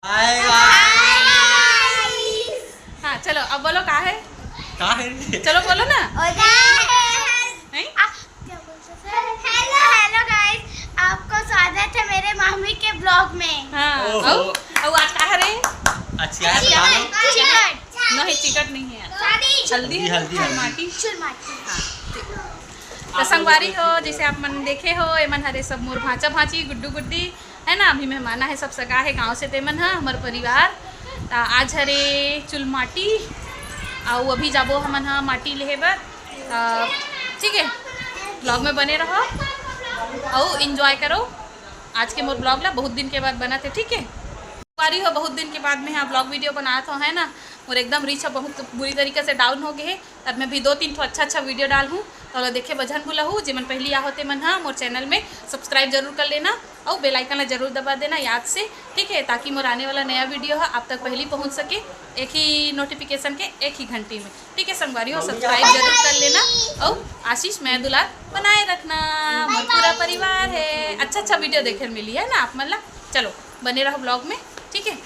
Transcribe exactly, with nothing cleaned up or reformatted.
हाय। हाँ, चलो अब बोलो का है। का है रे? चलो बोलो ना। नहीं? हेलो हेलो गाइस, आपको स्वागत है मेरे मामी के ब्लॉग में। हाँ। ओहो। और, और आज का है रे? अच्छी आज क्या है? नहीं, चिकट नहीं है। हल्दी, हल्दी, हल्दी। माटी। चुल माटी। हाँ, ठीक। तो संगवारी हो, जैसे आप मन देखे हो, एमन हरे सब मोर भांचा भांची, गुड्डू गुड्डी, है ना? अभी मेहमान है, सब सगा है गांव से, तेमन ह हमर परिवार। त आज हरे चुलमाटी, अउ अभी जाबो हमन ह माटी लेहे बर। त ठीक है, ब्लॉग में बने रहो अउ एंजॉय करो आज के मोर ब्लॉग ला। बहुत दिन के बाद बनत हे, ठीक है। संगवारी हो, बहुत दिन के बाद मैं यहाँ ब्लॉग वीडियो बनात हो, है ना? मोर एकदम रीच ह बहुत बुरी तरीका से डाउन हो गए है। अब मैं भी दो तीन ठो अच्छा अच्छा वीडियो डालहूँ, तो ओला देखे बर झन भूलहू। जेमन पहली आहो तेमन ह मोर चैनल में सब्सक्राइब जरूर कर लेना अउ बेल आइकन ला जरूर दबा देना याद से, ठीक है, ताकि मोर आने वाला नया वीडियो ह आप तक पहली पहुँच सके, एक ही नोटिफिकेशन के एक ही घंटी में, ठीक है। संगवारी हो, सब्सक्राइब जरूर कर लेना अउ आशीष मया दुलार बनाए रखना, मोर पूरा परिवार है। अच्छा अच्छा वीडियो देखे मिली है ना आप मन ला। चलो बने रहो ब्लॉग में, ठीक है।